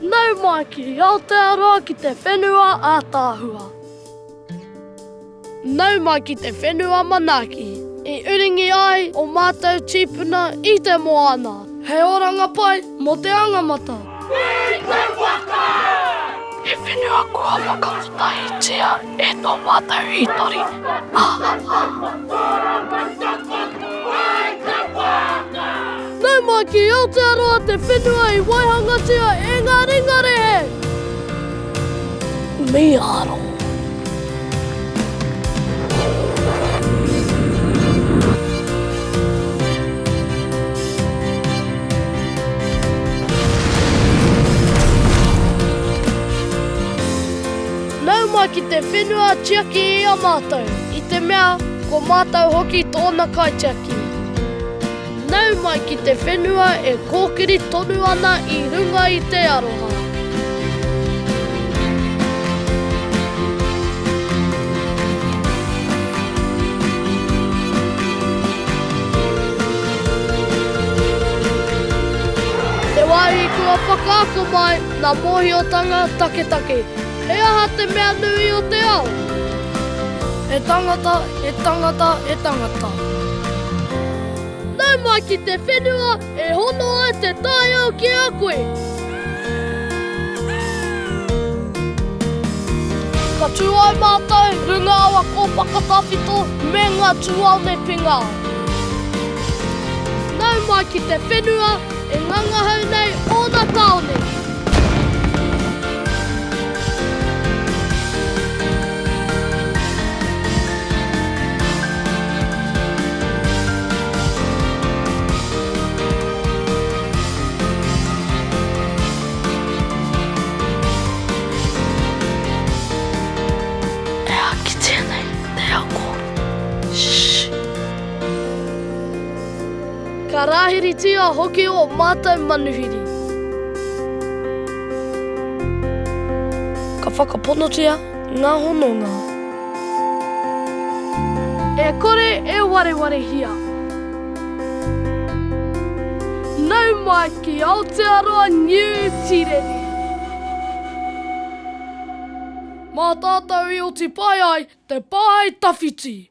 Nau mai ki Aotearoa ki te whenua ātaahua. Nau mai ki te whenua manaaki. I uringi ai o mātou tīpuna i te moana. He oranga pai mō te angamata. I te waka! He whenua kua whakakotahitia e tō mātou hītori. Nau mai ki Aotearoa te whenua i waihangatia e ngā ringarehe! Mīharo! Nau mai ki te whenua tiaki i a mātou, i te mea ko mātou hoki tōna kaitiaki. Nau mai ki te whenua e kōkiri tonu ana i runga i te aroha. Te wāhi kua whakaako mai ngā mōhiotanga taketake. He aha te mea nui o te ao? He tangata, he tangata, he tangata. Nau mai ki te whenua e hono ai te taiao ki a koe. Ka tū ai mātou runga awa kōpaka tawhito me ngā tūāone pingao. Nau mai ki te whenua e ngangahau nei ōna tāone. E ākitia nei te ako. Shh. Ka rāhiritia hoki ō mātou manuhiri. Ka whakaponotia ngā hononga. E kore e warewarehia. Nau mai ki Aotearoa Niu Tireni. Mā tātou i oti pai ai te pae tawhiti.